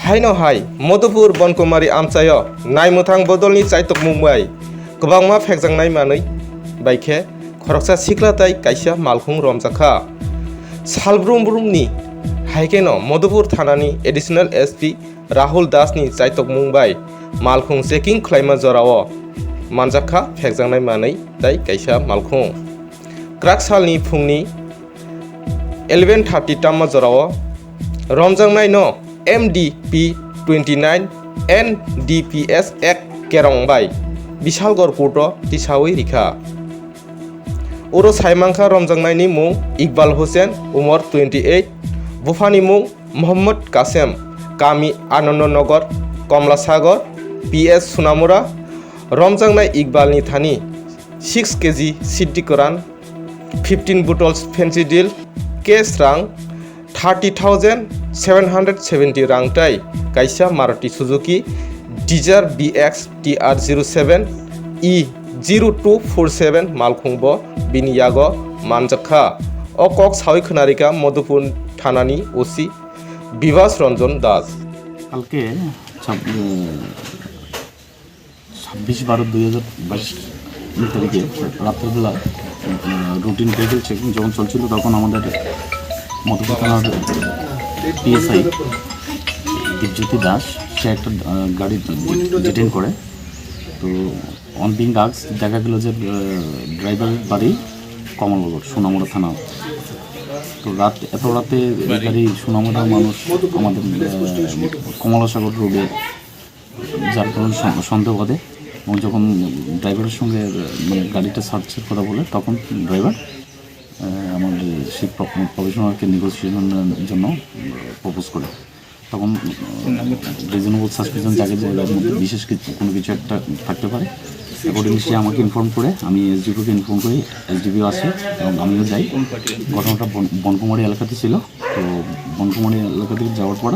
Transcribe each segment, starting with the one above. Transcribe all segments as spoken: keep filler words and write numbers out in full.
Haino hai Madhupur Bonkumari amchaio naimwthang bodolni chaitokmung bai kwbangma phekjaknai manwi bai khe khoroksa sikla tai kaisa malkhung romjakha. Salbrum brumni hai kheno Madhupur thanani Additional S P Rahul Dasni chaitokmung bai malkhung checking khlaima jorao manjakha phekjaknai manwi tai kaisa malkhung. Kwrak salni phungni eleven thirty tamma jorao romjaknaino M D P twenty nine N D P S Act kerong bai Bishalgarh court-o tisawi rikha. Oro saimankha romjaknaini mung Iqbal Hussain, umor twenty eight, buphani mung Mohammad Kasem, kami Anandanagar, Komlasagor, P S Sunamura. Romjaknai Iqbalni thani six K G Siddhi Koran, fifteen bottles Fancy Deal, cash rang thirty thousand seven hundred seventy rang tai kaisa Maruti Suzuki Dzire B X T R zero seven E zero two four seven malkhungbo bini yago manjakha. O kok sawi khwnarikha Madhupur thanani O C Bibas Ranjan Das. কালকে ছাব- ছাব্বিশ বারো দুই হাজার বাইশ তারিখে রাত্রেবেলা routine vehicle checking যখন চলছিল, তখন আমাদের মধুপুর থানার পিএসআই দীপজ্যোতি দাস, সে একটা আহ, গাড়ি ডিটেন করে। তো অন বিং আস্কড দেখা গেল যে ড্রাইভারের বাড়ি কমলনগর, সোনামুড়া থানা। তো রাত, এত রাতে এই গাড়ি সোনামুড়ার মানুষ আমাদের আহ, কমলাসাগর রোডে যার কারণে সন- সন্দেহ বাধে। এবং যখন ড্রাইভারের সঙ্গে আহ, মানে গাড়িটা সার্চের কথা বলে, তখন ড্রাইভার আহ, আমাদের সেই প্রফেশনালকে নেগোসিয়েশনের জন্য প্রপোজ করে। তখন রিজনেবল সাসপিশন জাগে যে এর মধ্যে বিশেষ কিছু, কোনো কিছু একটা থাকতে পারে। অ্যাকর্ডিংলি সে আমাকে ইনফর্ম করে, আমি এসডিপিওকে ইনফর্ম করি, এসডিপিও আসে এবং আমিও যাই। ঘটনাটা বন- বনকুমারী এলাকাতে ছিল। তো বনকুমারী এলাকা থেকে যাওয়ার পর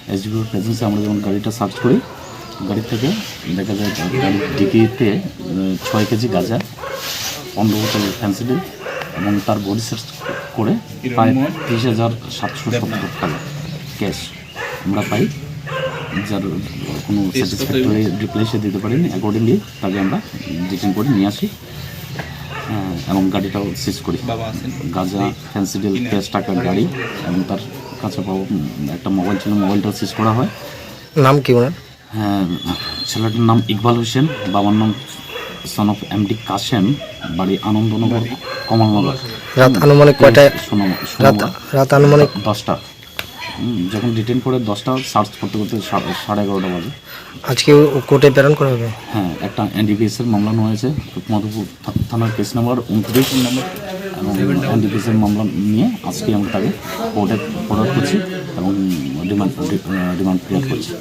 এসডিপিওর প্রেজেন্সে আমরা যখন গাড়িটা সার্চ করি, গাড়ি থেকে দেখা যায় গাড়ির ডিকিতে আহ, ছয় কেজি গাঁজা, পনেরো বোতল ফেন্সিডিল এবং তার বডি সার্চ করে প্রায় তিরিশ হাজার সাতশো সত্তর টাকা ক্যাশ আমরা পাই, যার কোনো স্যাটিসফ্যাক্টরি রিপ্লাই সে দিতে পারেনি। অ্যাকর্ডিংলি তাকে আমরা ডিটেন করে নিয়ে আসি, আহ, এবং গাড়িটাও সিজ করি। গাঁজা, ফেন্সিডিল, ক্যাশ টাকা, গাড়ি এবং তার কাছে পাওয়া, উম, একটা মোবাইল ছিল, মোবাইলটাও সিজ করা হয়। নাম কি ওনার? হ্যাঁ, ছেলেটার নাম ইকবাল হোসেন, বাবার নাম সন অফ এমডি কাসেম, বাড়ি আনন্দনগর, কমলনগর। রাত আনুমানিক কয়টায়? সোনাম- রাত, সোনামুড়া। রাত আনুমানিক দশটা। হুম, যখন ডিটেন করে দশটা, সার্চ করতে করতে সা- সাড়ে এগারোটা বাজে। আজকে ও কোর্টে প্রেরণ করা হবে? হ্যাঁ, একটা এনডিপিএস এর মামলা নেওয়া হয়েছে মধুপুর থা- থানার কেস নাম্বার উনত্রিশ এবং এনডিপিএস এর মামলা নিয়ে আজকে আমরা তাকে কোর্টে ফরওয়ার্ড করছি এবং রিমান্ড রি- আহ, রিমান্ড ক্লিয়ার করছি।